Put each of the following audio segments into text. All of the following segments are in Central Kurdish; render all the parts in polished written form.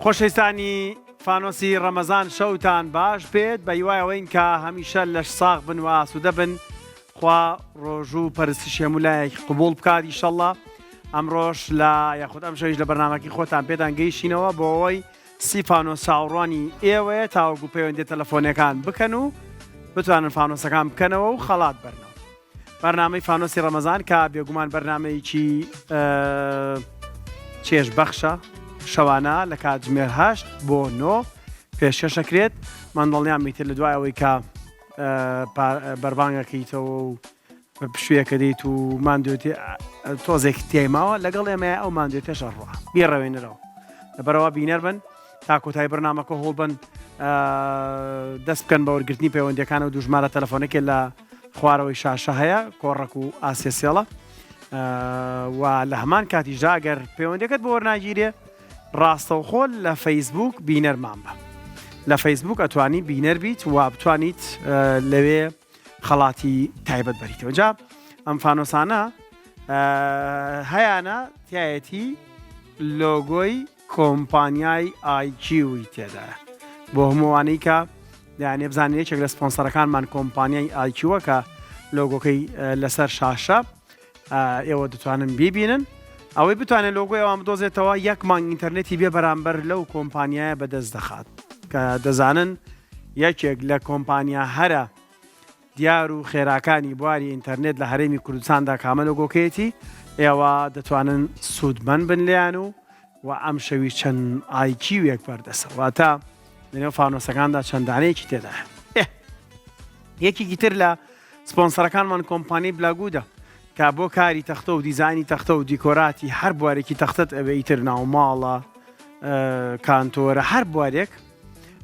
خۆشەویستانی فانۆسی ڕەمەزان شەوتان باش بێت بە هیوای ئەوەین کە هەمیشە لەش ساغ بن و ئاسوودە بن خوا ڕۆژوو و پەرستشی هەموو لایەک قبوڵ بکات ئیشەڵڵا ئەمڕۆش لە یاخود ئەم شەویش لە بەرنامەکەی خۆتان پێتان گەیشتینەوە بۆ ئەوەی سی فانۆس چاوەڕوانی ئێوەیە تاوەکو پەیوەندیە تەلەفۆنیەکان بکەن و بتوانن فانۆسەکان بکەنەوە و خەڵات بەرنەوە. بەرنامەی فانۆسی ڕەمەزان کە بێگومان بەرنامەیەکی چێژ بەخشە شەوانە لە کاتژمێر هەشت بۆ نۆ پێشکەشەکرێت من دڵنیام ئیتر لە دوای ئەوەی کە بەربانگەکەیتەوە و پشویەکە دیت و ماندوێتی تۆزێک تیای ماوە لەگەڵ ئێمە ئەو ماندوێتەش ئەڕوا بیڕەوێنەرەوە لەبەرەوە بینەر بن تا کۆتایی بەرنامەکە هۆڵ بن دەست بکەن بە وەرگرتنی پەیوەندیەکان و دوژمارە تەلەفۆنێکێ لە خوارەوەی شاشە هەیە کۆڕەک و ئاسیە سێڵە و لە هەمان کاتیشدا ئەگەر پەیوەندەکەت بۆ وەرناگیرێ ڕاستەوخۆ لە فەیسبوک بینەرمان بە لە فەیسبوک ئەتوانی بینەر بیت و بتوانیت لەوێ خەڵاتی تایبەت بەریتەوە جا ئەم فانۆسانە هەیانە تایەتی لۆگۆی کۆمپانیای ئایکیوی تێدایە بۆ هەمووانەی کە دەیانێ بزانن یەکێک لە سپۆنسەرەکانمان کۆمپانیای ئایکیوە کە لۆگۆکەی لەسەر شاشە ئێوە دەتوانن بیبینن ئەوەی بتوانێت لۆگۆی ئەوان بدۆزێتەوە یەک مانگ ئینتەرنێتی بێ بەرامبەر لەو کۆمپانیایە بەدەست دەخات کە دەزانن یەکێک لە کۆمپانیا هەرە دیار و خێراکانی بواری ئینتەرنێت لە هەرێمی کوردستاندا کامە لۆگۆکەیەتی ئێوە دەتوانن سوودمەند بن لێیان و و ئەم شەوی چەند ئایکیوێک بەردەسە واتە لەنێو فانۆسەکاندا چەند دانەیەکی تێدایە یەکێکی تر لە سپۆنسەرەکانمان کۆمپانی بلاگوودە کە بۆ کاری تەختە و دیزانی تەختە و دیکۆراتی هەر بوارێکی تەختەت ئەوێ ئیتر ناوماڵە کانتۆرە هەر بوارێک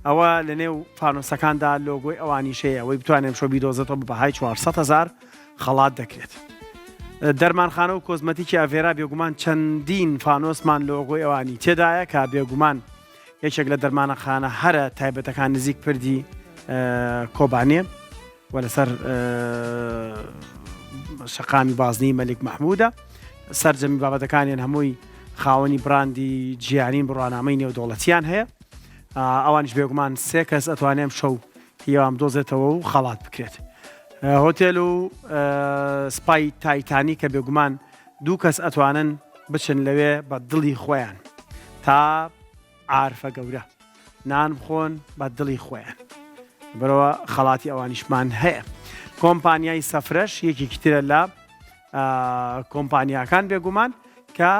ئەوە لە نێو فانۆسەکاندا لۆگۆی ئەوانیش هەیە، ئەوەی بتوانێت ئەمشەو بیدۆزێتەوە بە بەهای 400 هەزار خەڵات دەکرێت. دەرمانخانە و کۆزمەتیکی ئەڤێرا بێگومان چەندین فانۆسمان لۆگۆی ئەوانی تێدایە کە بێگومان یەکێک لە دەرمانەخانە هەرە تایبەتەکان نزیک پردی کۆبانێ و لەسەر شەقامی بازنی مەلیک مەحموودە سەرجەمی بابەتەکانیان هەمووی خاوەنی براندی جیهانین بڕوانامەی نێودەوڵەتیان هەیە ئەوانیش بێگومان سێ کەس ئەتوانێ ئەم شەو هیوام دۆزێتەوە و خەڵات بکرێت هۆتێل و سپای تایتانی کە بێگومان دوو کەس ئەتوانن بچن لەوێ بە دڵی خۆیان تا عارفە گەورە نان بخۆن بە دڵی خۆیان بەرەوە خەڵاتی ئەوانیشمان هەیە کۆمپانیای سەفرەش یەکێکی ترە لە کۆمپانیاکان بێگومان کە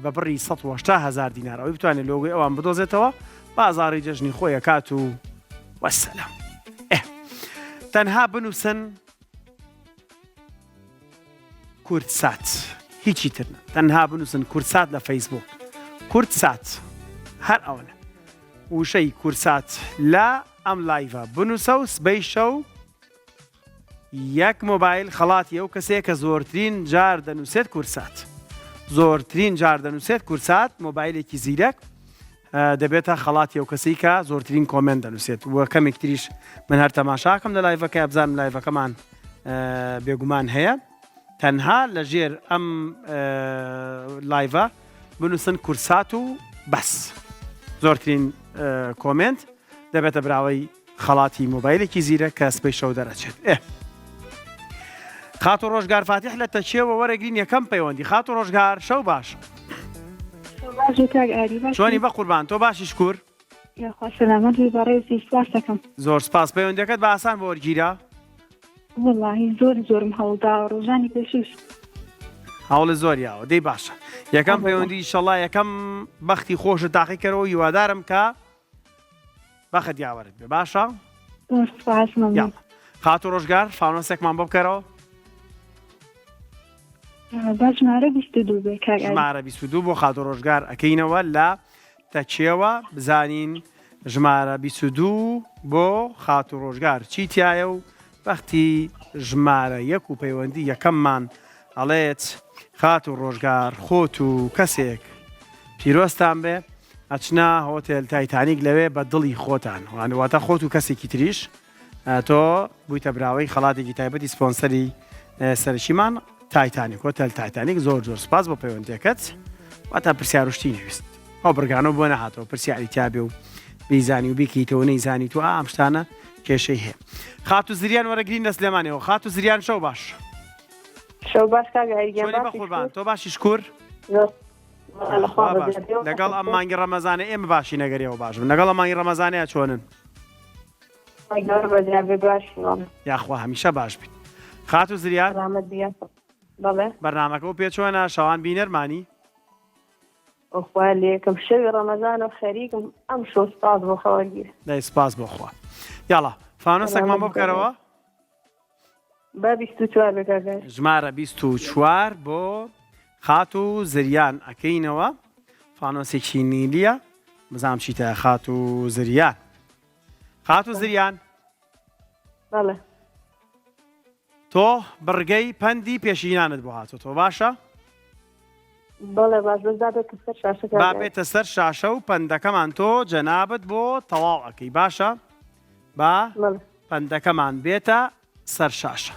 بە بڕی 180 هزار دینار ئەوەی بتوانێت لۆگۆی ئەوان بدۆزێتەوە بازاڕی جەژنی خۆی ئەکات و وەسەلام تەنها بنووسن کوردسات هیچی تر تەنها بنووسن کوردسات لە فەیسبوک کوردسات هەر ئەوەنە وشەی کوردسات لە ئەم live ە بنووسە و سبەی شەو یەک مۆبایل خەڵاتی ئەو کەسەیە کە زۆرترین جار دەنووسێت کوردسات زۆرترین جار دەنووسێت کوردسات مۆبایلێکی زیرەک دەبێتە خەڵاتی ئەو کەسەی کە زۆرترین comment دەنووسێت و کەمێک تریش من هەر تەماشاکەم لە live ەکە بزانم live ەکەمان بێگومان هەیە تەنها لە ژێر ئەم live ە بنووسن کوردسات و بەس زۆرترین comment دەبێتە براوەی خەڵاتی مۆبایلێکی زیرەک کە سبەی شەو دەرەچێت. ئێ. خاتوو ڕۆژگار فاتیح لە تەکیەوە وەرەگرین یەکەم پەیوەندی خاتوو ڕۆژگار شەو باش. باشی کاک ئاری باشی؟ چۆنی بەقوربان تۆ باشی شکور؟ یاخوا سەلامەت بی بەڕێزی سپاس دەکەم. زۆر سپاس پەیوەندیەکەت بە ئاسان بۆ وەرگیرا؟ وەڵاهی زۆر زۆرم هەوڵداوە ڕۆژانی پێشووش. هەوڵی زۆر یاوە دەی باشە یەکەم پەیوەندی ئیشەڵا یەکەم بەختی خۆشت تاقیکەرەوە هیوادارم کە بەخت یاوەرت بێ باشە زۆر سوپاس مەمنون. یاڵا خاتوو ڕۆژگار فانۆسێکمان بۆ بکەرەوە با ژمارە 22 بێ کاک ئاری. ژمارە 22 بۆ خاتوو ڕۆژگار ئەکەینەوە لە تەکیەوە بزانین ژمارە 22 بۆ خاتوو ڕۆژگار چی تایە و بەختی ژمارە یەک و پەیوەندی یەکەممان ئەڵێت خاتوو ڕۆژگار خۆت و کەسێک پیرۆزتان بێ ئەچنە هۆتێل تایتانیک لەوێ بە دڵی خۆتان واتە خۆت و کەسێکی تریش تۆ بوویتە براوەی خەڵاتێکی تایبەتی سپۆنسەری سەرەکیمان تایتانیک هۆتێل تایتانیک زۆر زۆر سپاس بۆ پەیوەندیەکەت واتە پرسیار و شتی نەویست. ئەو بڕگانەوە بۆ نەهاتەوە پرسیاری تیابێ و بیزانی و بیکەیتەوە نەیزانی تو ئام شتانە کێشەی هەیە. خاتوو زریان وەرەگرین لە سلێمانیەوە. خاتوو زریان شەو باش. شەو باش کاک ئاری گیان چۆنی باشی بەقوربان شکور. تۆ باشی شکور؟ زۆر بەڵێ لە خوا یاخوا باش بەزیاد بێ لەگەڵ ئەم مانگی ڕەمەزانە ئێمە باشین ئەگەر ئێوە باش بن لەگەڵ ئەم مانگی ڕەمەزانەیە چۆنن؟ خوای گەورە بەزیاد بێ باشین وەڵا. یاخوا هەمیشە باش بیت خاتوو زریان. سەلامەت بی یاخوا بەڵێ. بەرنامەکە و پێ چۆنە شەوان بینەرمانی؟ وەخوا لە یەکەم شەوی ڕەمەزانەوە خەریکم ئەم شەو سپاس بۆ خوا وەرگیر. دەی سپاس بۆ خوا. یاڵا فانۆسێکمان سەلامەت بۆ بی بکەرەوە. با 24 بێ کاک ئاری. ژمارە 24 بۆ خاتوو زریان ئەکەینەوە فانۆسێکی نیلیە بزانم چیتە خاتوو زریان خاتوو زریان بەڵێ. تۆ بڕگەی پەندی پێشینانت بۆ هاتۆتەوە باشە؟ بەڵێ باش بەس با بێتە سەر شاشە کاک با ئاری. بێتە سەر شاشە و پەندەکەمان تۆ جەنابت بۆ تەواو ئەکەی باشە؟ با بەڵێ. پەندەکەمان بێتە سەر شاشە.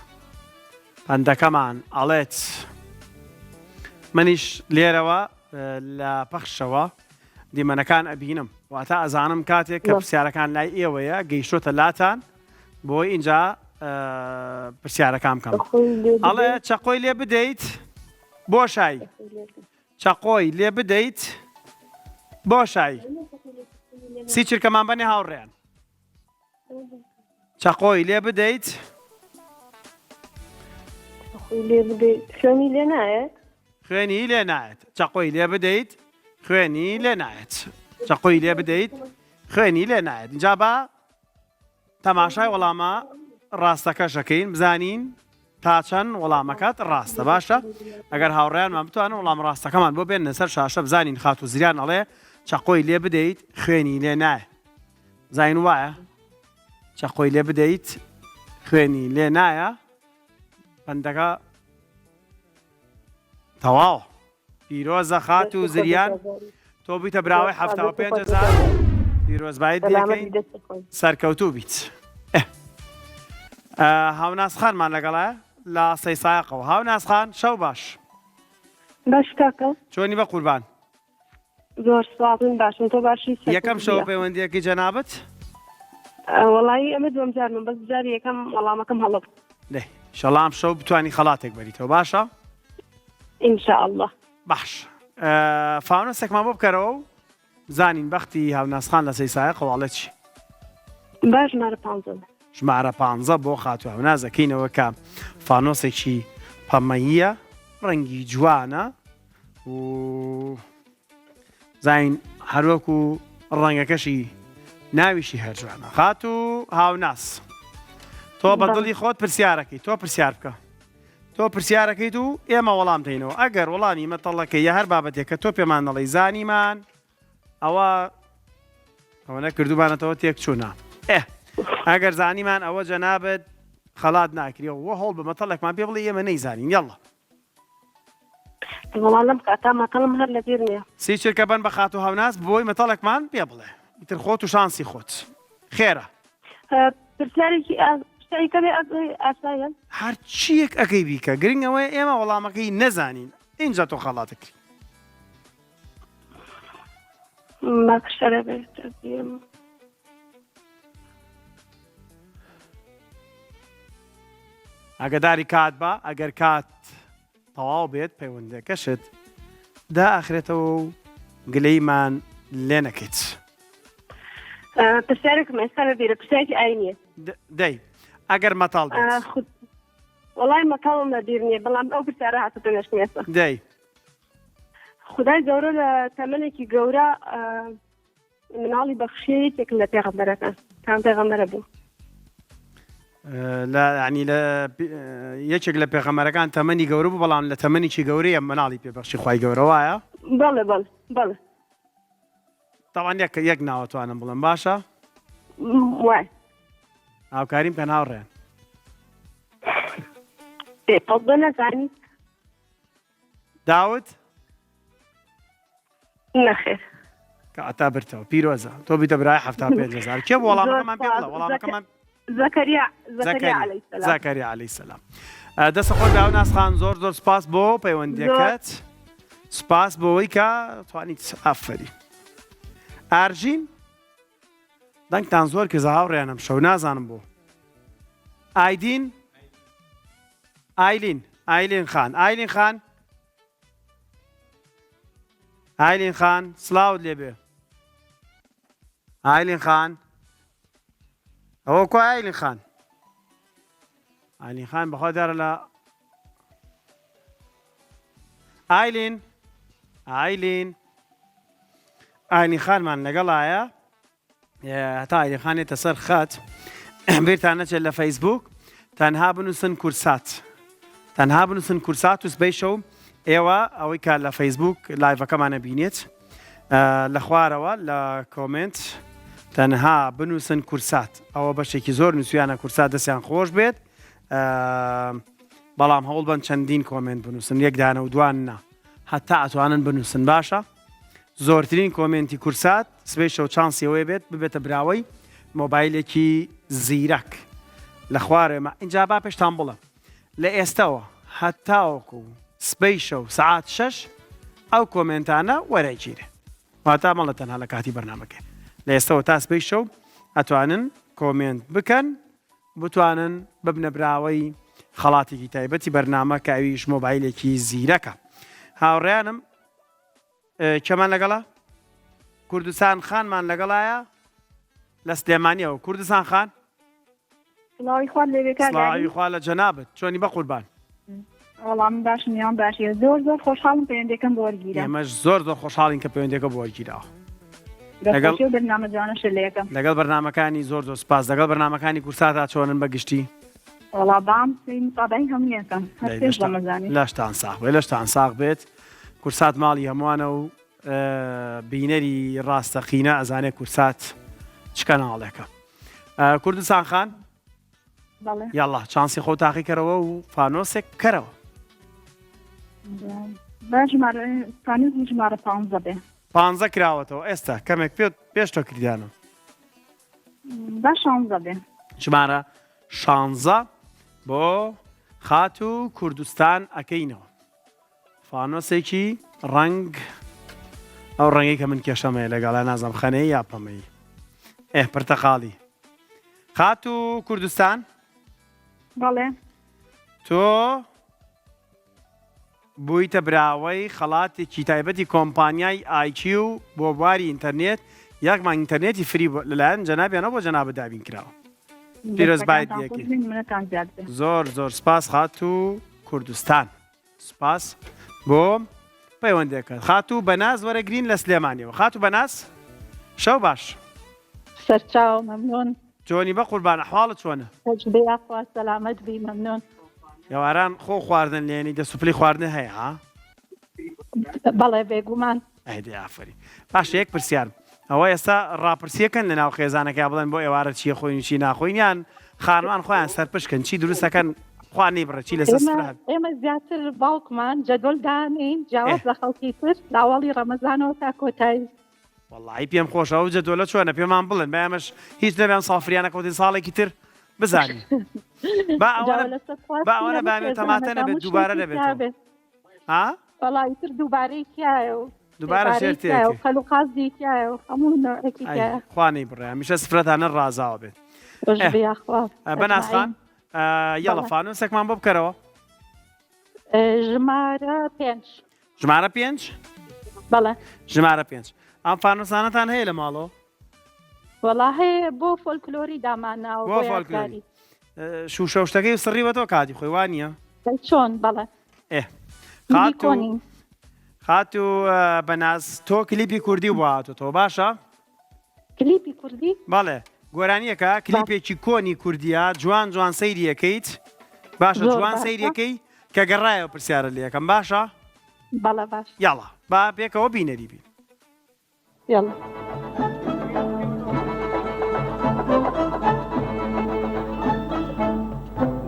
پەندەکەمان ئەڵێت منیش لێرەوە لە پەخشەوە دیمەنەکان ئەبینم واتە ئەزانم کاتێک کە بەڵێ. پرسیارەکان لای ئێوەیە گەیشتۆتە لاتان بۆی ئینجا پرسیارەکان بکەم چەقۆی لێ ئەڵێ بدەیت چەقۆی لێ بدەیت بۆشایی چەقۆی لێ بدەیت. چەقۆی لێ بدەیت بۆشایی سی چرکەمان بەنێ هاوڕێیان چەقۆی لێ بدەیت چەقۆی لێ بدەیت خوێنی لێ نایەت خوێنی لێ نایەت چەقۆی لێ بدەیت خوێنی لێ نایەت چەقۆی لێ بدەیت خوێنی لێ نایەت اینجا با تەماشای وەڵامە ڕاستەکەش ئەکەین بزانین تا چەند وەڵامەکەت ڕاستە باشە ئەگەر هاوڕێیانمان بتوانن وەڵام ڕاستەکەمان بۆ بێننە سەر شاشە بزانین خاتوو زریان ئەڵێ چەقۆی لێ بدەیت خوێنی لێ نایە زین وایە چەقۆی لێ بدەیت خوێنی لێ نایە پەندەکە تەواوە پیرۆزە خاتوو زریان تۆ بوویتە براوەی 75 هەزار پیرۆزبایت لەکەین سەرکەوتوو بیت هاوناس خانمان لەگەڵە لە سەی سایقەوە هاوناس خان شەو باش باش کاکە چۆنی بە قوربان زۆر سپاس من باشم تۆ باشی یەکەم شەوە پەیوەندیەکەی جەنابت وەڵایی ئەمە دووەم جارمە بەس جاری یەکەم وەڵامەکەم هەڵە بوو. دەی ئیشەڵا ئەم شەو بتوانی خەڵاتێک بەریتەوە باشە إن شاء الله باش فانۆسێکمان بۆ بکەرەوە و بزانین بەختی هاوناسخان لە سەی سایەقەوە ئەڵێ چی با ژمارە پانزە بێ. ژمارە پانزە بۆ خاتوو هاوناز ئەکەینەوە کە فانۆسێکی پەمەییە ڕەنگی جوانە و زین هەروەکو ڕەنگەکەشی ناویشی هەر جوانە خاتوو هاوناس تۆ بە دڵی خۆت پرسیارەکەی تۆ پرسیار بکە تۆ پرسیارەکەیت و ئێمە وەڵام دەینەوە ئەگەر وەڵامی مەتەڵەکە یا هەر بابەتێک کە تۆ پێمان دەڵێی زانیمان ئەوە ئەوە نەکردومانەتەوە تێک چوونە ئێ ئەگەر زانیمان ئەوە جەنابت خەڵات ناکرێەوە وە هەوڵ بە مەتەڵێکمان پێ بڵێ ئێمە نەیزانین یاڵڵا وەڵا لەم کاتا مەتەڵم هەر لەبیر نییە. سی چرکە بەن بە خاتوو هاوناس بۆی مەتەڵێکمان پێ بڵێ ئیتر خۆت و شانسی خۆت خێرە. پرسیارێکی شتێکی کەمێ ئاسایە. هەرچیەک ئەکەی بیکە گرنگ ئەوەیە ئێمە وەڵامەکەی نەزانین ئینجا تۆ خەڵاتەکری. مەکشەرە بێت بیرم. ئاگاداری کات بە ئەگەر کات تەواو بێت پەیوەندەکەشت دائەخرێتەوە و گلەیمان لێ نەکەیت. پرسیارێکم ئێستا لە بیرە پرسیارێکی ئاینیە. دەی ئەگەر مەتەڵ بێت. وەڵای مەتەڵم لە بیر نییە بەڵام ئەو پرسیارە هاتۆتە مێشکم ئێستا. دەی. خودای گەورە لە تەمەنێکی گەورە مناڵی بەخشیە یەکێک لە پێغەمبەرەکان کام پێغەمبەرە بوو؟ لە ینی لە یەکێک لە پێغەمەرەکان تەمەنی گەورە بوو بەڵام لە تەمەنێکی گەورەیە مناڵی پێبەخشی خی گەورە وایە بەڵێ بەڵێ بەڵێ تاوان یەک یەک ناوەتوانم بڵم باشە وای هاوکاریم کە ناوڕێن نەزانی داود نەخێر. کە عەتا برتەوە پیرۆزە تۆ بیتە برای 75 هەزار کێ بوو وەڵامەکەمان پێ بڵێ وەڵامەکەمان زەکەریا زەکەریا عەلەیهی سەلام زەکەریا عەلەیهی سەلام دەستە خۆش بێ ناس خان زۆر زۆر سپاس بۆ پەیوەندیەکەت سپاس بۆ ئەوەی کە توانیت ئافەری. ئارژین دەنگتان زۆر کزە هاوڕێیانم شەو نازانم بۆ ئایدین ئایلین ئایلین خان ئایلین خان ئایلین خان سلااوت لێبێ ئایلین خان ئەوە کو ئایلین خان ئایلین خان بەخوا دیارە لە ئایلین ئایلین ئایلین خانمان لەگەڵایە هەتا ئایلین خان یەتە سەر خەت بیرتان نەچێت لە فەیسبوک تەنها بنووسن کورسات تەنها بنووسن کورسات و سبەی شەو ئێوە ئەوەی کە لە فەیسبوک live ەکەمانە بینێت لە خوارەوە لە comment تەنها بنووسن کورسات ئەوە بەشێکی زۆر نووسیانە کورسات دەستیان خۆش بێت بەڵام هەوڵ بن چەندین comment بنووسن یەک دانە و دوان نا هەتا ئەتوانن بنووسن باشە زۆرترین comment ی کورسات سبەی شەو چانسی ئەوەی بێت ببێتە براوەی مۆبایلێکی زیرەک لە خوارێمە اینجا با پێشتان بڵێم لە ئێستەوە هەتاوەکو سبەی شەو سەعات شەش ئەو comment انە وەرەگیرێ واتا مەڵێ تەنها لە کاتی بەرنامەکەی لە ئێستەوە تا سبەی شەو ئەتوانن comment بکەن بتوانن ببنە براوەی خەڵاتێکی تایبەتی بەرنامە کە ئەویش مۆبایلێکی زیرەکە هاوڕێیانم کێمان لەگەڵە؟ کوردستان خانمان لەگەڵایە لە سلێمانیەوە کوردستان خان سڵاوی خوا لێ بێ کاک سڵاوی ئاری. خوا لە جەنابت چۆنی بەقوربان وەڵام من باشم یان باشیە زۆر زۆر خۆشحاڵم پەیوەندیەکەم بۆ وەرگیرا ئێمەش زۆر زۆر خۆشحاڵین کە پەیوەندیەکە بۆ وەرگیراوە لەگەڵ دەستخۆشی و بەرنامە جوانەشە لێ یەکەم لەگەڵ بەرنامەکانی زۆر زۆر سپاس لەگەڵ بەرنامەکانی کورساتا چۆنن بە گشتی وەڵا بام سەی متابعەی هەموویەکەم هەر دەی پێش لەشتان ڕەمەزانی لەشتان ساغ بێت لەشتان ساغ بێت کورسات ماڵی هەمووانە و بینەری ڕاستەقینە ئەزانێ کورسات چ کەناڵێکە کوردستان خان یاڵا چانسی خۆ تاقیکەرەوە و فانۆسێک بکەرەوە ژمارە پانزە بێ پانزە کراوەتەوە ئێستا کەمێک پێ پێش تۆ کردیانم با شانزە بێ ژمارە شانزە بۆ خاتوو کوردستان ئەکەینەوە فانۆسێکی ڕەنگ ئەو ڕەنگەی کە من کێشەم هەیە لەگەڵا نازم خەنەی یا پەمەیی ئێ پرتەقاڵی خاتوو کوردستان بەڵێ تۆ بوویتە براوەی خەڵاتێکی تایبەتی کۆمپانیای ئایکیو بۆ بواری ئینتەرنێت یەک مانگ ئینتەرنێتی free لەلایەن جەنابیانەوە بۆ جەنابت دابین کراوە پیرۆزبایت دەستەکانتان لێکەین خۆش بین منەتان زیاد بێ زۆر زۆر سپاس خاتوو کوردستان. سپاس بۆ پەیوەندەکەت خاتوو بەناز وەرەگرین لە سلێمانیەوە خاتوو بەناز شەو باش. سەرچاو مەمنون. چۆنی بەقوربان ئەحواڵت چۆنە؟ خۆش بێ یاخوا سەلامەت بی مەمنون. ئێواران خۆ خواردن لێنی دەست و پلی خواردن هەیە ها؟ بەڵێ بێگومان. ئەی دەی ئافەرین. باشە یەک پرسیار ئەوە ئێستا ڕاپرسیەکەن لە ناو خێزانەکە بڵێن بۆ ئێوارە چیە خۆین و چی ناخۆین یان خانمان خۆیان سەرپشکن چی دروستەکەن خوا نەیبڕێ چی لەسەر ئێمە سفرە هەبێ. ئێمە زیاتر باوکمان جەدۆل دانێین ئێ. جیاواز لە خەڵکی تر لە ئەوەڵی ڕەمەزانەوە تا کۆتایی. وەڵایی پێم خۆشە ئەو جەدۆلە چۆنە پێمان بڵێن با ئێمەش هیچ نەبێ ئەمساڵ فریا نەکەوتین ساڵێکی تر بزانین با جا ئەوەنە لەسەر با خواستی ئەوەنە هەموو بامیە تەماتە خێزانەکە نەبێت هەموو دووبارە شتێکی نەبێتەوە تیابێ. ها؟ وەڵا ئیتر دووبارەی تیایە و دووبارە سێبارەی شێر تیایە و تێکێ. قەل و قازی تیایە و هەموو نەوعێکی ئەی تیایە. خوا نەیبڕێ هەمیشە سفرەتان هەر ڕازاوە بێت. خۆش ئێ بێ یاخوا. بەناز خان ئەجمەعین. یەڵە بەڵێ. فانۆسێکمان بۆ بکەرەوە. ژمارە پێنج. ژمارە پێنج؟ بەڵێ. ژمارە پێنج. ئەم فانۆسانەتان هەیە لە ماڵەوە؟ وەڵا هەیە بۆ فۆلکلۆری دامانناوە بۆ بۆ فۆلکلۆری. یادگاری. شوشە و شتەکەی سڕیوەتەوە کاتی خۆی وا نییە؟ ئەی چۆن بەڵێ. ئێ منی خاتوو کۆنین. خاتوو بەناز تۆ کلیپی کوردی بۆ هاتۆتەوە باشە؟ کلیپی کوردی؟ بەڵێ گۆرانیەکە باش. کلیپێکی کۆنی کوردیە جوان جوان سەیری ئەکەیت باشە زۆر جوان باشە. سەیری ئەکەی کە گەڕایەوە پرسیارە لێ ئەکەم باشە؟ بەڵێ باش. یاڵا با پێکەوە بینەری بین. یاڵا.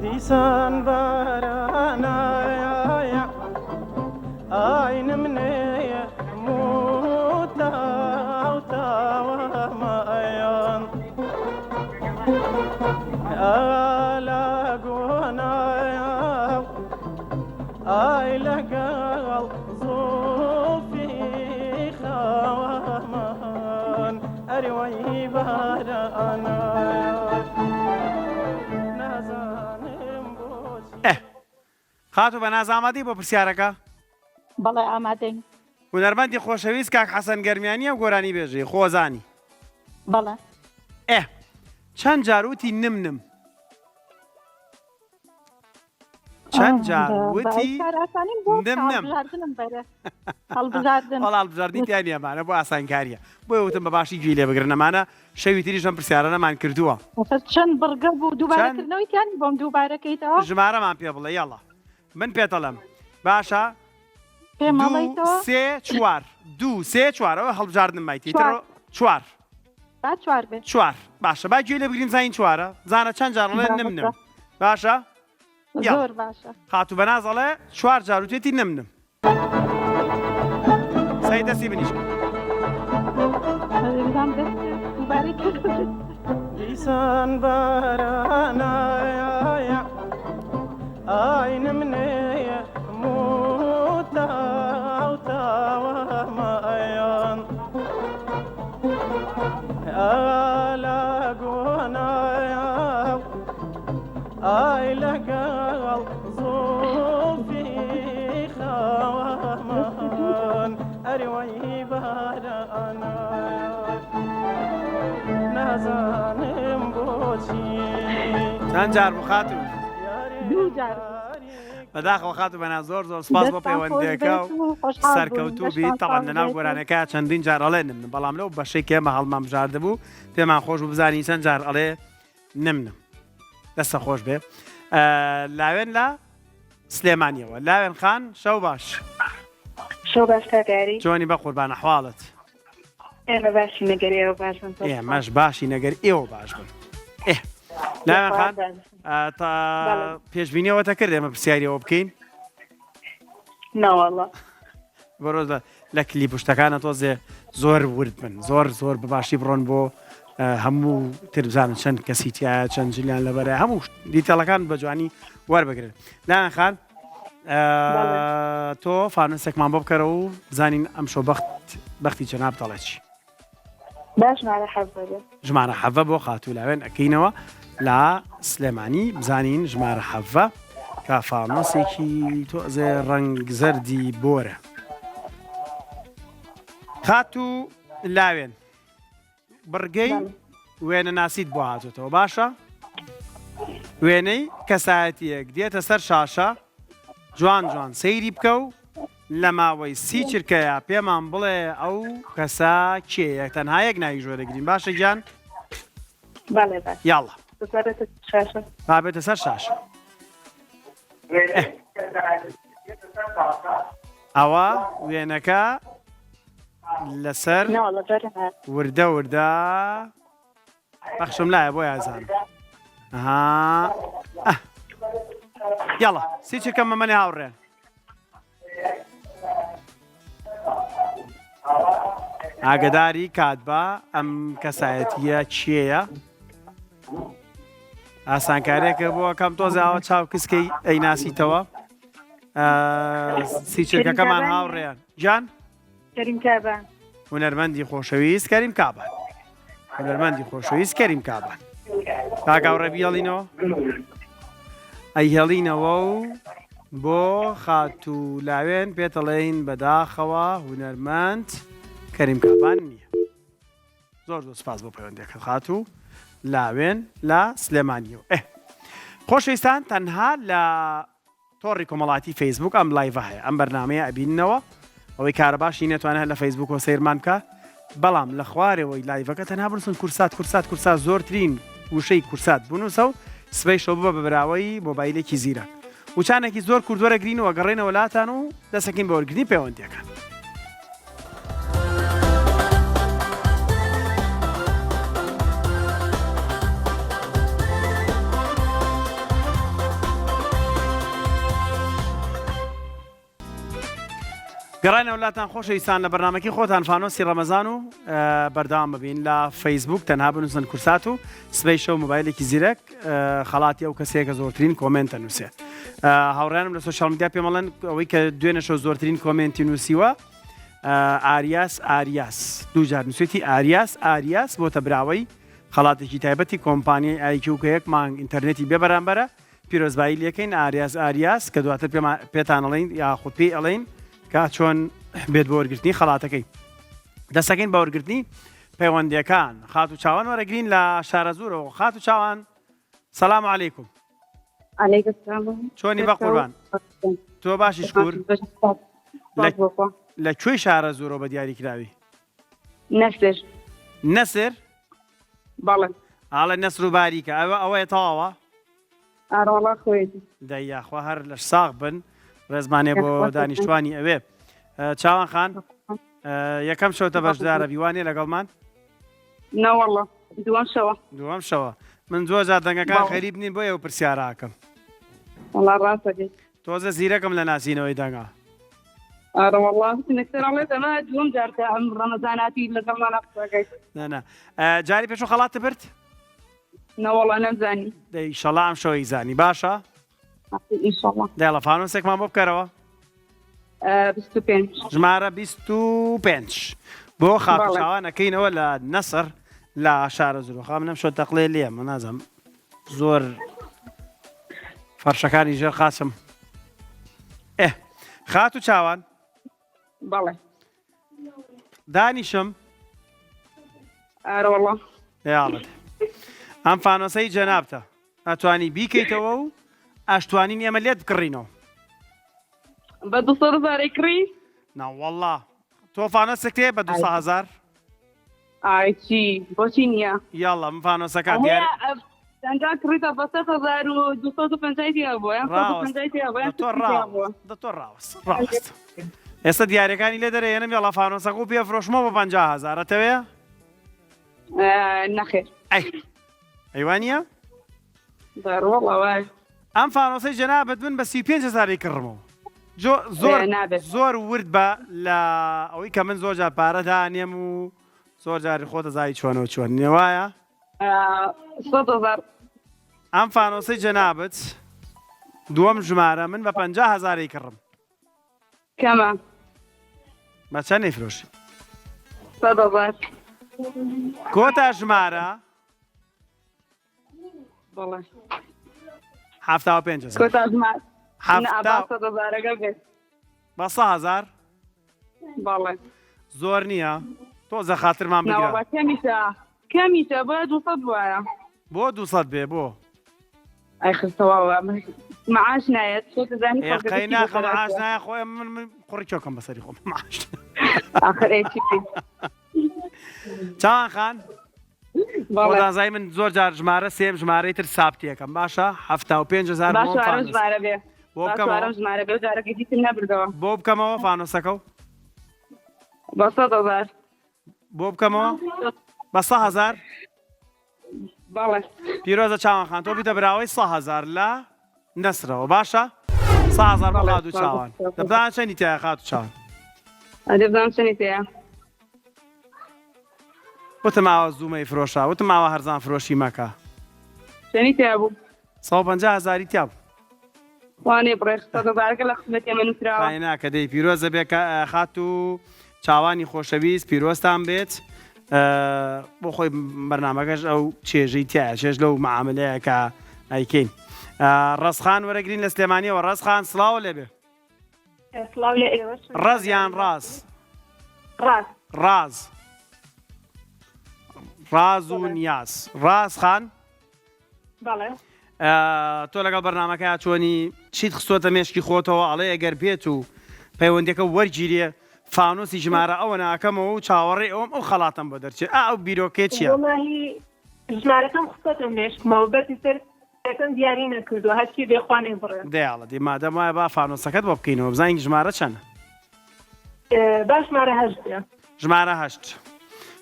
دیسان بارانایە ئای نمنێ موتاو تاوەمایان ئالا گۆنایە ئای لەگەڵ زوڵفی خاوەمان. ئه خاتوو بەناز ئامادەی بۆ پرسیارەکە؟ بەڵێ ئامادەین. هونەرمەندی خۆشەویست کاک حەسەن گەرمیانیە و گۆرانی بێژی خۆزانی. بەڵێ. ئه چەند جار وتی نم نم؟ چەند جار وتی نم نم؟ هەڵبژاردن وەڵا هەڵبژاردنی تیا نییە ئەمانە بۆ ئاسانکارییە بۆیە وتم بە باشی گوێی لێ بگرن ئەمانە شەوی تریش ئەم پرسیارانەمان کردووە. چەند بڕگە بوو دووبارەکردنەوەی تیا نییە بۆم دووبارەکەیتەوە؟ ژمارەمان پێ بڵێ یاڵا من پێتەڵێم باشە دوو سێ چوار دوو سێ چوار ئەوە هەڵبژاردنم مایتی تر چوار با چوار بێ چوار باشە با گوێ لێ بگرین زانین چوارە زانە چەند جار ئەڵێ نم نم باشە زۆر باشە خاتوو بەناز ئەڵێ چوار جار وتێتی نم نم سەی دەستی منیش دیسان بارانایە ئای نمنێ موتاوتاوەمایان ئالا گۆنایە ئای لەگەڵ زوڵفی خاوەمان ئەروەی بارانە نازانم بۆچی. چەند جار بوو خاتوو؟ دوو جار. بەداخەوە خاتوو بەنا زۆر زۆر سپاس بۆ پەیوەندیەکە و سەرکەوتوو بی تەبعەن لەناو گۆرانەکە چەندین جار ئەڵێ نم نم بەڵام لەو بەشەی کە ئێمە هەڵمان بژاردبوو پێمان خۆش بوو بزانین چەند جار ئەڵێ نم نم دەستە خۆش بێ لاوێن لە سلێمانیەوە لاوێن خان شەو باش شەو باش کاک ئاری چۆنی بە قوربان ئەحواڵت ئێمە باشی نەگەر ئێوە باش بن ئێمەش باشی نەگەر ئێوە باش بن لاوێن خان تا پێشبینیەوە تەکرد ئێمە پرسیاریەوە بکەین ناوەڵە بەرۆز لە کلیپ و شتەکانە تۆزێ زۆر ورد بن زۆر زۆر بەباشی بڕۆن بۆ هەموو تر بزانن چەند کەسی تایە چەند جلیان لەبەرە هەموو detail ەکان بە جوانی وەربگرن لاوێن خان تۆ فانوسێکمان بۆ بکەرەوە و بزانین ئەم شۆ بەخت بەختی جەناب دەڵێ چی با ژمارە حەڤە بێ. ژمارە حەڤە بۆ خاتوو لاوێن ئەکەینەوە لە سلێمانی بزانین ژمارە حەڤە کە فانۆسێکی تۆزێ ڕەنگ زەردی بۆرە. خاتوو لاوێن بڕگەی وێنەناسیت بۆ هاتوتەوە باشە؟ وێنەی کەسایەتیەک دێتە سەر شاشە جوان جوان سەیری بکە و لە ماوەی سی چرکەیا پێمان بڵێ ئەو کەسە کێیە تەنها یەک ناویش وەرەگرین باشە گیان؟ بەڵێ باش. یاڵا. ببەرێتە شاشە. با بێتە سەر شاشە. ئەوە وێنەکە لەسەر وردە وردە پەخشم لایە بۆ یازانم ها یاڵا سی چرکە مەمەنێ هاوڕێن ئاگداری کات بە ئەم کەسایەتیە کێیە ئاسانکاریەکە بۆ کەم تۆزاوە چاو کسکەی ئەیناسیتەوە سیچرکەکەمان هاوڕێیان گیان کەریم کابان هونەرمەندی خۆشەویست کەریم کابان هونەرمەندی خۆشەویست کەریم کابان کاکاوڕێ بیهێڵینەوە ئەیهێڵینەوە و بۆ خاتوو لاوێن پێتەڵێین بەداخەوە هونەرمەند کەریم کابان نییە زۆر زۆر سپاس بۆ پەیوەندەکە خاتوو لاوێن لە سلێمانیەوە ئێ خۆشەویستان تەنها لە تۆڕی کۆمەڵاتی فەیسبووک ئەم live ە هەیە ئەم بەرنامەیە ئەبیننەوە ئەوەی کارەباشی نەتوانێت لە فەیسبووکەوە سەیرمان بکە بەڵام لە خوارەوەی live ەکە تەنها بنووسن کورسات کورسات کورسات زۆرترین وشەی کورسات بنووسە و سبەی شەو ببە بە براوەی مۆبایلێکی زیرەک وچانێکی زۆر کورت وەرەگرین و ئەگەڕێنەوە لاتان و دەسەکەین بە وەرگرتنی پەیوەندیەکان. گەڕانەوە لاتان خۆشەویستان لە بەرنمەکەی خۆتان فانۆسی ڕەمەزان و بەردەوام ببین لە فەیسبوک تەنها بنووسن کورسات و سبەی شەو مۆبایلێکی زیرەک خەڵاتی ئەو کەسەیە کە زۆرترین comment ئەنووسێت هاوڕیانم لە social media پێمەڵێن ئەوەی کە دوێنێ شەو زۆرترین comment ی نووسیوە. ئاریاس ئاریاس دووجار نووسێتی ئاریاس ئاریاس بۆتە براوەی خەڵاتێکی تایبەتی کۆمپانیای ئایکیو کە یەک مانگ ئینتەرنێتی بێ بەرامبەرە پیرۆزبایی لێکەین ئاریاس ئاریاس کە دواتر پێتان ئەڵێین یاخود پێی ئەڵێین کە چۆن بێت بۆ وەرگرتنی خەڵاتەکەی دەستەکەین بە وەرگرتنی پەیوەندیەکان خاتو چاوان وەرەگرین لە شارەزوورەوە خاتو چاوان سلام علیکم چۆنی بە قوربان تۆ باشی شکور لە کوێی شارە زۆرەوە بە دیاری کراوی نەسر نەسر بەڵێ ئاڵێ نەسر و باریکە ئەوە ئەوەیە تەواوە ئارۆڵا خۆیەتی دەی یاخوا هەر لەش ساغ بن ڕێزمانێ بۆ دانیشتوانی ئەوێ چاوان خان یەکەم شەوتە بەشدارە بیوانێ لەگەڵمان نەوەڵە دووەم شەوە دووەم شەوە من زۆر جار دەنگەکان خەریب نین بۆ ئێوە پرسیاراکەم وەڵا ڕاستەکەی تۆزە زیرەکم لە ناسینەوەی دەنگا. ئارە وەڵا نەکسەر ئەڵێت ئەمە دووەم جارتە ئەم ڕەمەزاناتی لەگەڵمانە قسەکەی. نا جاری پێشوو خەڵاتت برد؟ نەوەڵا نەمزانی. دەی ئیشەڵا ئەم شەوەی زانی باشە؟ ئیشەڵا. دەیڵە فانۆسێکمان بۆ بکەرەوە. 25. ژمارە 25 بۆ خاتوو چاوان ئەکەینەوە لە نەسر لە شارە زروخا منم شۆ تەقلێ لێ من نازم زۆر فەرشەکانی ژێر قاچم ئێ خاتوو چاوان بەڵێ دانیشم ئارەوەڵا یاڵت ئەم فانۆسەی جەنابتە ئەتوانی بیکەیتەوە و ئەشتوانین ئێمە لێت بکڕینەوە بە 200 هزارەی کڕی ناوەڵا تۆ فانۆسێک تێ بە 200 هزار ئای چی بۆچی نییە یاڵا من فانۆسەکە دیار دەنگا کڕیتە بە 3250 تیا بووە یان 150 تیا بووە یان تۆ ڕاوە دە تۆ ڕاوەست ڕاوەست ئێستا دیارەکانی لێ دەرێنم یاڵا فانۆسەکە و پێ فرۆشمەوە بە 50 هزار ئەتەوێ نەخێر ئەی ئەیوانە ڕۆڵە وای ئەم فانۆسەی جەنابت من بە 35 هزاری کڕمەوە زۆر زۆر ورد بە لە ئەوەی کە من زۆر جار پارە دانێم و زۆر جاری خۆتە زای چۆنەوە چۆن نێوایە ئەم فانۆسەی جەنابت دووەم ژمارە من بە 50 هزاری کڕم کەمە بە چەند نەیفرۆشی هزار کۆتا ژمارە بەڵێ 75 هەزار. کۆتا ژمار حەفتا نا، با سەد هەزارەکە بێت بە سە هەزار بەڵێ زۆر نییە تۆزە خاترمان بگرە ناوەڵا کەمیشە کەمیشە بۆیە 200 بوایە بۆ 200 بێ بۆ ئەی خستەوە معاش نایەت خۆ دەزانی ئێ خەڵکەکە قەی چی ناخە بەسەر معاش هاتووە. نایە خۆ من من قوڕی چۆکەم بەسەری خۆم معاش ئاخر ئەی چی بکەین؟ چاوان خان خۆدازای من زۆر جار ژمارە سێم ژمارەی تر سابتیەکەم باشە 75 هزار ژمارە بێ بۆ ژمارە بێ جارەکە دیتم نەبردەوە بۆ بکەمەوە فانۆسەکە و بە 100 هزار بۆ بکەمەوە بە 100 هزار بەڵێ پیرۆزە چاوان خان تۆ بیتە براوەی 100 هزار لە نەسرەوە باشە 100 هزار بۆ خاتوو چاوان دەبزان چەنی تایە خاتوو چاوان دەبزانم چەنی تایە وتم ئاوا زوو مەیفرۆشە وتم ئاوا هەرزان فرۆشی مەکە. چەنی تیا بوو؟ 150 هەزاری تیا بوو. وانێ بڕێ سەد هەزارەکە لە خزمەتی ئێمە نووسراوە. خای ناکە دەی پیرۆزە بێ کە خاتوو چاوانی خۆشەویست پیرۆزتان بێت بۆ خۆی بەرنامەکەش ئەو چێژەی تایە چێژ لەو معاملەیە کە ئەیکەین ڕەزخان وەرەگرین لە سلێمانیەوە ڕەزخان سڵاو لێبێ سڵاو لە ئێوەش. ڕەز یان ڕاز؟ ڕاز. ڕاز. ڕاز و نیاز. ڕاز خان؟ بەڵێ. تۆ لەگەڵ بەرنامەکە چۆنی چیت خستۆتە مێشکی خۆتەوە ئەڵێ ئەگەر بێت و پەیوەندەکە وەرگیرێ فانۆسی ژمارە ئەوە ناکەمەوە و چاوەڕێ ئەوم ئەو خەڵاتم بۆ دەرچێت ئا ئەو بیرۆکێ چییە؟ ژمارەکەم خستۆتە مێشکمەوە بەس سەر یەکەم دیاری نەکردووە هەرچی بێ خوا نەیبڕێ. دەیاڵە دی مادەم وایە با فانۆسەکەت بۆ بکەینەوە بزانین ژمارە چەنە. با ژمارە هەشت بێ. ژمارە هەشت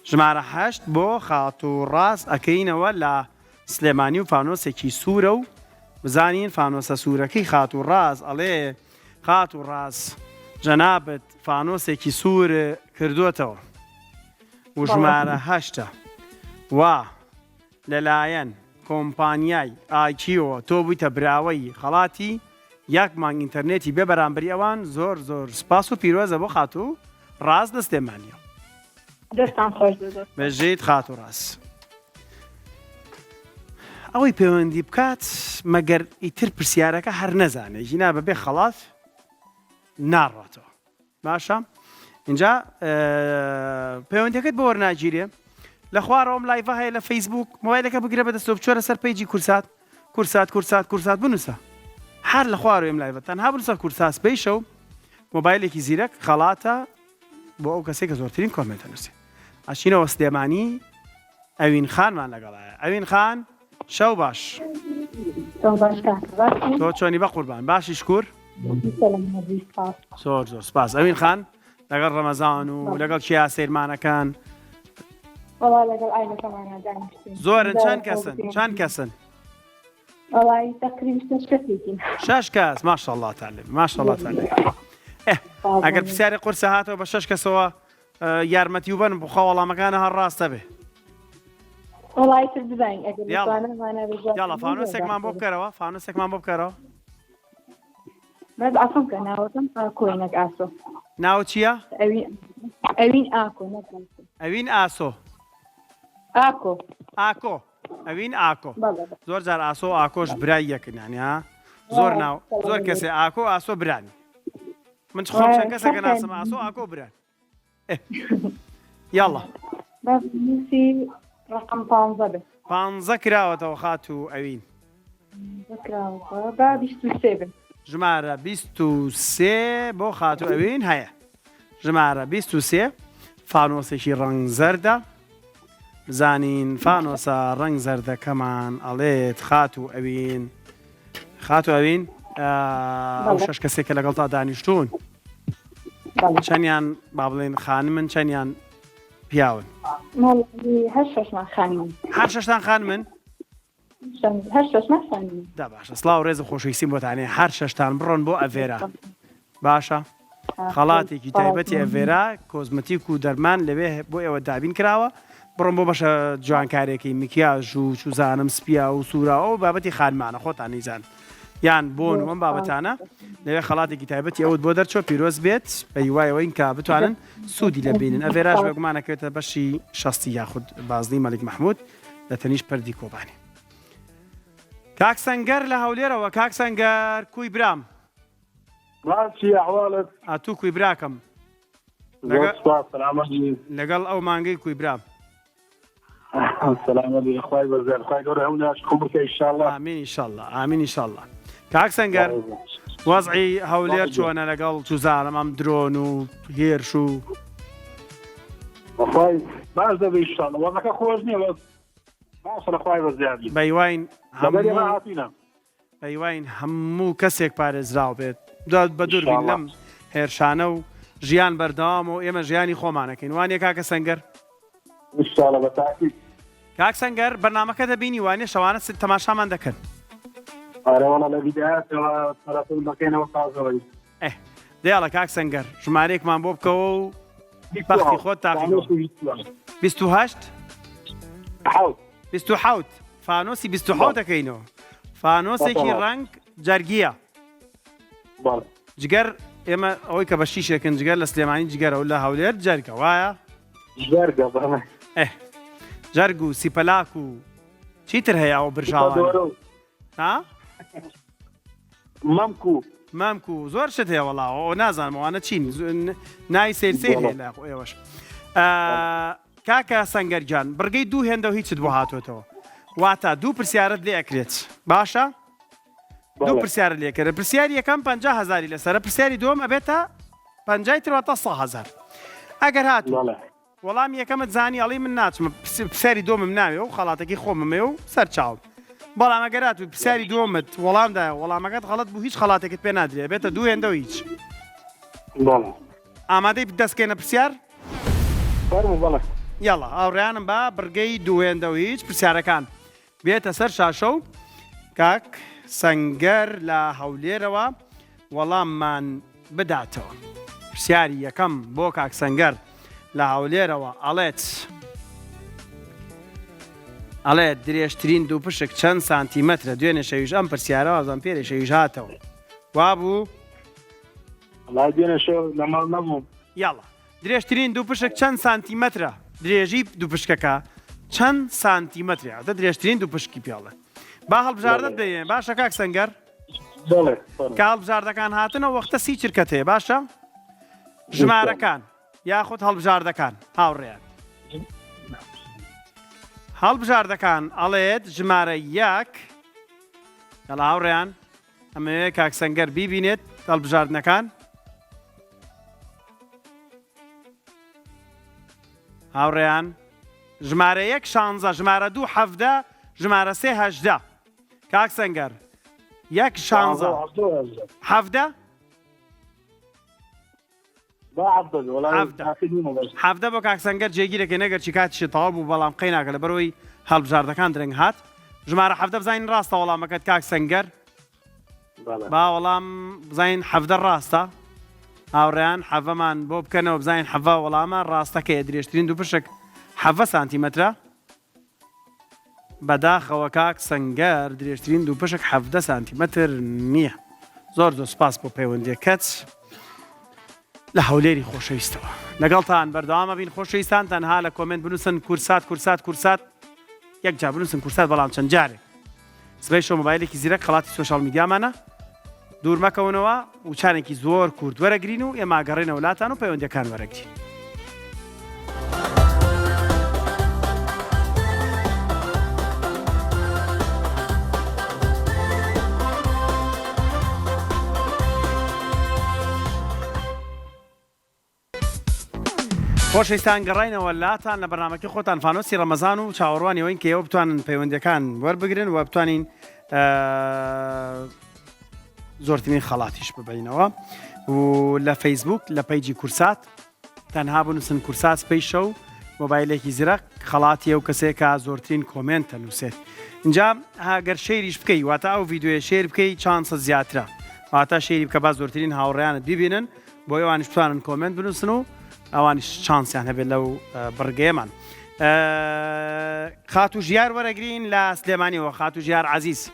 ژمارە هەشت بۆ خاتوو ڕاز ئەکەینەوە لە سلێمانی و فانۆسێکی سوورە و بزانین فانۆسە سوورەکەی خاتوو ڕاز ئەڵێ خاتوو ڕاز جەنابت فانۆسێکی سوور کردووەتەوە و ژمارە هەشتە وا لەلایەن کۆمپانیای ئایکیۆوە تۆ بوویتە براوەی خەڵاتی یەک مانگ ئینتەرنێتی بێ بەرامبەری ئەوان زۆر زۆر سوپاس و پیرۆزە بۆ خاتوو ڕاست لە سلێمانیەوە. دەستان خۆش بێ زۆر. بژیت خاتوو ڕاست. ئەوەی پەیوەندی بکات مەگەر ئیتر پرسیارەکە هەر نەزانێ ژینا بەبێ خەڵات ناڕاتەوە باشە اینجا پەیوەندەکەت بۆ وەرناگیرێ لە خوارەوەم live ە هەیە لە فەیسبوک مۆبایلەکە بگرە بەدەستەوە بچۆرە سەر page ی کورسات کورسات کورسات کورسات بنووسە هەر لە خوارەوەم live ە تەنها بنووسە کورسات سبەی شەو مۆبایلێکی زیرەک خەڵاتە بۆ ئەو کەسێک کە زۆرترین comment ئەنووسێ ئەچینەوە سلێمانی ئەوین خانمان لەگەڵایە ئەوین خان شەو باش تۆ چۆنی بە قوربان باشی شکور زۆر زۆر سپاس ئەوین خان لەگەڵ ڕەمەزان و لەگەڵ کیا سەیرمانەکان زۆرن چەند کەسن چەند کەسن شش کەس ماشەڵڵا تعالی ماشەڵڵا تعالی ئەگەر پرسیاری قورسە هاتەوە بە شش کەسەوە یارمەتی و بن بخوا وەڵامەکانە هەر ڕاستە بێ یاڵا فانۆسێکمان بۆ بکەرەوە فانۆسێکمان بۆ بکەرەوە بەس عەفوم کە ناوەکەم ئاکۆیە نەک ئاسۆ. ناوت چییە؟ ئەوین ئەوین ئاکۆ نەک ئاسۆ. ئەوین ئاسۆ. ئاکۆ. ئاکۆ ئەوین ئاکۆ. بەڵێ. زۆر جار ئاسۆ و ئاکۆش برای یەکن یانی ها زۆر ناو زۆر کەسێ ئاکۆ و ئاسۆ بران. من خۆم چەند کەسێکە ناسم ئاسۆ ئاکۆ بران. یاڵا. بەس نووسی ڕقم پانزە بێ. پانزە کراوەتەوە خاتوو ئەوین. کراوەتەوە با 23 بێ. ژمارە 23 بۆ خاتوو ئەوین هەیە. ژمارە 23 فانۆسێکی ڕەنگ زەردە. بزانین فانۆسە ڕەنگ زەردەکەمان ئەڵێت خاتوو ئەوین. خاتوو ئەوین ئەو شەش کەسێک کە لەگەڵتا دانیشتوون چەندیان با بڵێن خانمن چەندیان پیاون هەر شەشمان خانمن هەر شەشتان خانمن هەر شەشمان خانمن دا باشە سڵاو ڕێز و خۆشەویستیم بۆتانێ هەر شەشتان بڕۆن بۆ ئەڤێرا باشە خەڵاتێکی تایبەتی ئەڤێرا کۆزمەتیک و دەرمان لەوێ بۆ ئێوە دابین کراوە بڕۆن بۆ بەشە جوانکارێکی مکیاژ و چوزانم سپیا و سوورا و بابەتی خانمانە خۆتان نیزان یان بۆن و ئەم بابەتانە لەوێ خەڵاتێکی تایبەتی ئەوت بۆ دەرچوە پیرۆز بێت بە هیوایەوەین کە بتوانن سوودی لە بینن ئەڤێراش بێگومانەکەوێتە بەشی شەستی یاخود بازنی مەلیک مەحمود لە تەنیش پردی کۆبانی کاک سەنگەر لە هەولێرەوە کاک سەنگەر کوی برام باشی ئەحواڵت؟ ئەتوو کوی براکەم؟ زۆر سوپاس سەلامەت بی. لەگەڵ ئەو مانگەی کوی برام؟ سەلامەت بی خوای بەزیاد خوای گەورە هەموو ناش قبوڵ کە ئینشاءاللە. ئامین ئینشاءاللە ئامین ئینشاءاللە. کاک سەنگەر وەزعی هەولێر چۆنە لەگەڵ چوزانم ئەم درۆن و هێرش و بەخوای باش دەبێ ئینشاءاللە وەزعەکە خۆش نییە بەس باشە لە خوای بەزیادی. بەیواین لەبەر ئێمە هەموو هاتینە. بەهیواین هەموو کەسێک پارێزراو بێت بە دووربین لەم هێرشانە و ژیان بەردەوام و ئێمە ژیانی خۆمانەکەین وانە کاکە سەنگەر کاک سەنگەر بەرنمەکە دەبینی وانە شەوانە ست تەماشامان دەکەن دیاڵە کاک سەنگەر ژمارەیەکمان بۆ بکەوە و بەختی خۆت تاقی 28 27 فانۆسی 27 دەکەینەوە فانۆسێکی ڕەنگ جەرگیە جگەر ئێمە ئەوەی کە بە شیشێکن جگەر لە سلێمانی جگەرە و لە هەولێر جەرگە وایە جەرگ و سیپەلاک و چیتر هەیە ئەوە برژاوە ها؟ مەمک و مەمک و زۆر شت هەیە وەڵا ئەو نازانم ئەوانە چین ناوی سیر سیر هەیە لە ئێوەش کاکە سەنگەر گیان بڕگەی دوو هێندە و هیچت بۆ هاتۆتەوە واتە دوو پرسیارت لێ ئەکرێت باشە دوو پرسیارت لێ کرد پرسیاری یەکەم 50 هزاری لەسەرە پرسیاری دووەم ئەبێتە پەنجای تر واتە 100 هزار ئەگەر هاتوو وەڵامی یەکەمت زانی ئەڵێی من ناچمە پرسیاری دووەمم ناوێ و خەڵاتەکەی خۆمم و سەر چاوم بەڵام ئەگەر هاتوو پرسیاری دووەمت وەڵام دایە وەڵامەکەت غەڵەت بوو هیچ خەڵاتێکت پێ نادرێ بێتە دوو هێندە و هیچ بەڵێ ئامادەی دەستکەینە پرسیار؟ فەرموو بەڵێ. یاڵا هاوڕێیانم با بڕگەی دوو هێندە و هیچ پرسیارەکان بێتە سەر شاشە و کاک سەنگەر لە هەولێرەوە وەڵاممان بداتەوە. پرسیاری یەکەم بۆ کاک سەنگەر لە هەولێرەوە ئەڵێت ئەڵێت درێژترین دووپشک چەند سانتیمەترە دوێنێ شەویش ئەم پرسیارە وازان پێرێ شەویش هاتەوە وابوو وەڵای دوێنێ شەو لە ماڵ نەبووم. یاڵا. درێژترین دووپشک چەند سانتیمەترە؟ درێژی دووپشکەکە چەند سانتیمەترە؟ ئەتە درێژترین دووپشکی پێڵێ. با هەڵبژاردەت بێ باشە کاک سەنگەر؟ کە هەڵبژاردەکان هاتنەوە وەختە سی چرکەت هەیە باشە؟ ژمارەکان یاخود هەڵبژاردەکان هاوڕێیان هەڵبژاردەکان ئەڵێت ژمارە یەک یاڵا هاوڕێیان ئەمەوێ کاک سەنگەر بیبینێت هەڵبژاردنەکان هاوڕێیان ژمارە یەک شانزە ژمارە دوو حەڤدە ژمارە سێ هەژدە کاک سەنگەر یەک شانزە حەڤدە حەڤدە بۆ کاک سەنگەر جێگیرەکەی نەگەرچی کاتیشی تەواو بوو بەڵام قەیناکە لەبەرەوەی هەڵبژاردەکان درەنگ هات ژمارە حەڤدە بزانین ڕاستە وەڵامەکەت کاک سەنگەر با وەڵام بزانین حەڤدە ڕاستە هاوڕێیان حەڤەمان بۆ بکەنەوە بزانین حەڤە وەڵامە ڕاستەکەیە درێژترین دوو پشک حەڤە سانتیمەترە بەداخەوە کاک سەنگەر درێژترین دووپشک 17 سانتیمەتر نییە. زۆر زۆر سپاس بۆ پەیوەندیەکەت لە هەولێری خۆشەویستەوە. لەگەڵتان بەردەوامە بین خۆشەویستان تەنها لە کۆمێنت بنووسن کورسات کورسات کورسات یەک جار بنووسن کورسات بەڵام چەند جارێک سبەی شەو مۆبایلێکی زیرەک خەڵاتی سۆشیال میدیامانە دوور مەکەونەوە وچانێکی زۆر کورت وەرەگرین و ئێمە گەڕێنەوە لاتان و پەیوەندیەکان وەرەگرین. خۆشەویستان گەڕاینەوە لاتان لە بەرنامەکەی خۆتان فانۆسی ڕەمەزان و چاوەڕوانی ئەوەین کە ئێوە بتوانن پەیوەندیەکان وەربگرن و بتوانین زۆرترین خەڵاتیش ببینەوە و لە فەیسبوک لە page ی کورسات تەنها بنووسن کورسات سپەی شەو مۆبایلێکی زرەق خەڵاتی ئەو کەسێکە زۆرترین comment نووسێت اینجا هاگەر share یش بکەی واتە ئەو ڤیدیۆیە share بکەی chance ت زیاترە واتە share ی بکە با زۆرترین هاوڕیانت ببینن بۆ ئەوانیش بتوانن comment بنووسن و ئەوانیش چانسیان هەبێت لەو بڕگەیەمان. خاتوو ژیار وەرەگرین لە سلێمانیەوە خاتوو ژیار عزیز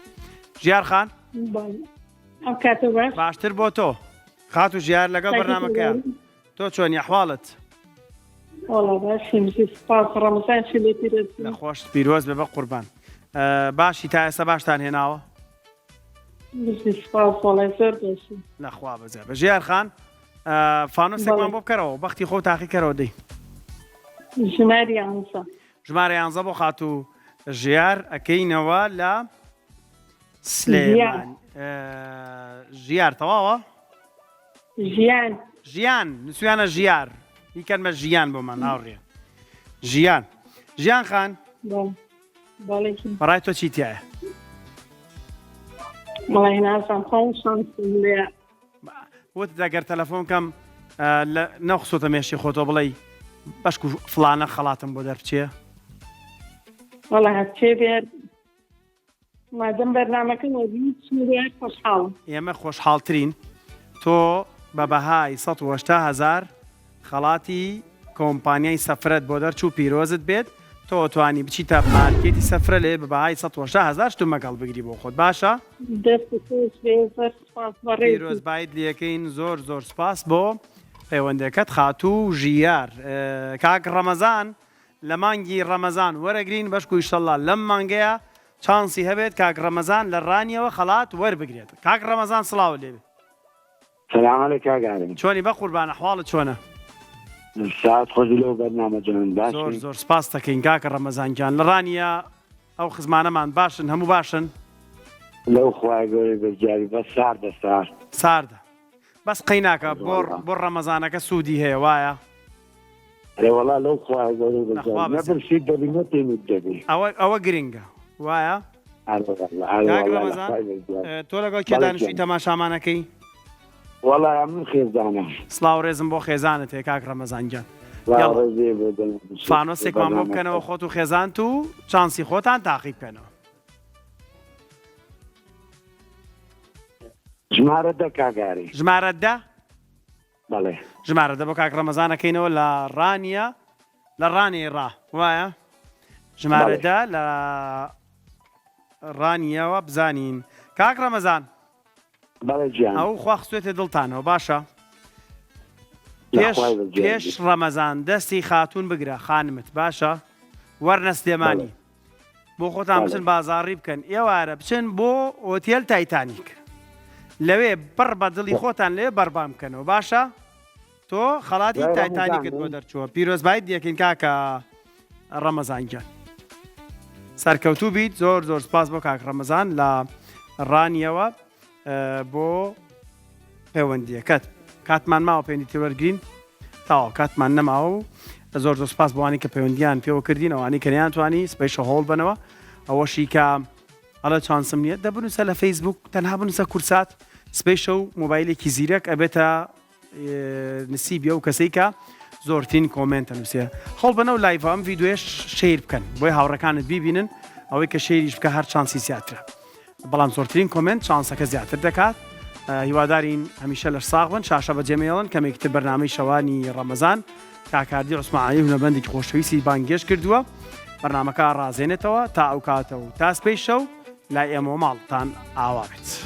ژیار خان باشتر بۆ تۆ خاتوو ژیار لەگەڵ بەرنمەکە تۆ چۆنی ئەحواڵت خۆش پیرۆز بە بە قوربان باشی تا ئێستا باشتان هێناوە لەخوا بەزە بە ژیار خان فانۆسێکمان بۆ بکەرەوە بەختی خۆ تاقی کەرەوە دەی ژماری یانزە ژمارە یانزە بۆ خاتوو ژیار ئەکەینەوە لە سلێمان ژیار تەواوە ژیان ژیان نووسویانە ژیار بیکەن بە ژیان بۆمان هاوڕێ ژیان ژیان خان بەڕای تۆ چی تایە؟ وەڵی نازانم خۆم شانسم لێ وتت ئەگەر تەلەفۆن کەم لە نەخسۆتە مێشی خۆتۆ بڵێ بەشک و فلانە خەڵاتم بۆ دەربچێ وەڵا هەرچێ بێت مادەم بەرنامەکە خۆشحاڵم ئێمە خۆشحاڵترین تۆ بە بەهای 180 هزار خەڵاتی کۆمپانیای سەفرەت بۆ دەرچوو پیرۆزت بێت تۆ ئەتوانی بچیتە مارکێتی سەفرە لێ بە بەهای 180 هەزار شتومەک هەڵبگری بۆ خۆت باشە؟ دەستت خۆش بێ زۆر سوپاس بەڕێزی. پیرۆزبایت لەکەین زۆر زۆر سوپاس بۆ پەیوەندەکەت خاتوو ژیار کاک ڕەمەزان لە مانگی ڕەمەزان وەرەگرین بەشکو ئیشەڵا لەم مانگەیە چانسی هەبێت کاک ڕەمەزان لە ڕانیەوە خەڵات وەربگرێت کاک ڕەمەزان سڵاوت لێبێ. سلام علیک کاک ئارم. چۆنی بەقوربان ئەحواڵت چۆنە؟ ساعت خۆش بی لەو بەرنامە جوان باشی؟ زۆر زۆر سپاست دەکەین کاکە ڕەمەزان گیان لە ڕانیە ئەو خزمانەمان باشن هەموو باشن؟ لەو خوای گەورەی بەزیابی بەس ساردە سارد. ساردە بەس قەیناکە بۆ بۆ ڕەمەزانەکە سوودی هەیە وایە؟ ئەرێ وەڵا لەو خوایە گەورەی بەزیابی نە برسیت دەبی نە تینوت دەبی. ئەوە ئەوە گرنگە وایە؟ ئەرێ وەڵا ئەرێ کاک وەڵا لە ڕەمەزان خوای بەزیابی. تۆ لەگەڵ کێ بەڵێ دانیشتووی گیان. تەماشامانەکەی؟ وەڵا من خێزانم. سڵاو ڕێزم بۆ خێزانت هەیە کاک ڕەمەزان گیان. سڵاو یاڵا ڕێزێ بۆ جەنابیشت بۆ فانۆسێکمان بۆ بکەنەوە بەرنامەکەت. خۆت و خێزانت و چانسی خۆتان تاقی بکەنەوە. ژمارە دە کاک ئاری. ژمارە دە؟ بەڵێ. ژمارە دە بۆ کاک ڕەمەزان ئەکەینەوە لە ڕانیە لە ڕانیەی ڕا وایە؟ ژمارە بەڵێ. دە لە ڕانیەوە بزانین کاک ڕەمەزان بەڵێ گیان. ئەو خوا خستوێتە دڵتانەوە باشە. پێش پێش ڕەمەزان دەستی خاتوون بگرە خانمت باشە وەرنە سلێمانی بۆ خۆتان بچن بازاڕی بکەن ئێوارە بچن بۆ ئۆتێل تایتانیک لەوێ بڕ بە دڵی خۆتان لێ بەربان بکەنەوە باشە تۆ خەڵاتی تایتانیکت بۆ دەرچووە پیرۆزبایت دەکەین کاکە ڕەمەزان گیان سەرکەوتوو بیت زۆر زۆر سپاس بۆ کاک ڕەمەزان لە ڕانیەوە بۆ پەیوەندیەکەت کاتمان ماوە پەیوەندی تر وەرگین تاوا کاتمان نەماوە و زۆر زۆر سپاس بۆوانی کە پەیوەندیان پێوە کردین ئەوانی کە نیان توانی سبەی شەو هەوڵ بەنەوە ئەوەشی کە ئەڵێ چانسم نییە دە بنووسە لە فەیسبوک تەنها بنووسە کورسات سبەی شەو مۆبایلێکی زیرەک ئەبێتە نسیبی ئەو کەسەی کە زۆرترین comment ئەنووسێ هەوڵبەنەوە live ئەم ڤیدیۆیەش share بکەن بۆی هاوڕەکانت بیبینن ئەوەی کە share یش بکە هەر چانسی زیاترە بەڵام زۆرترین comment چانسەکە زیاتر دەکات هیوادارین هەمیشە لەش ساغ بن شاشە بەجێمێڵن کەمێکی تر بەرنامەی شەوانی ڕەمەزان کاکاردی عوسمانعلی هونەرمەندێکی خۆشەویستی بانگێشت کردووە بەرنامەکە ڕازێنێتەوە تا ئەو کاتە و تا سپەی شەو لای ئێمەوە ماڵتان ئاوا بێت.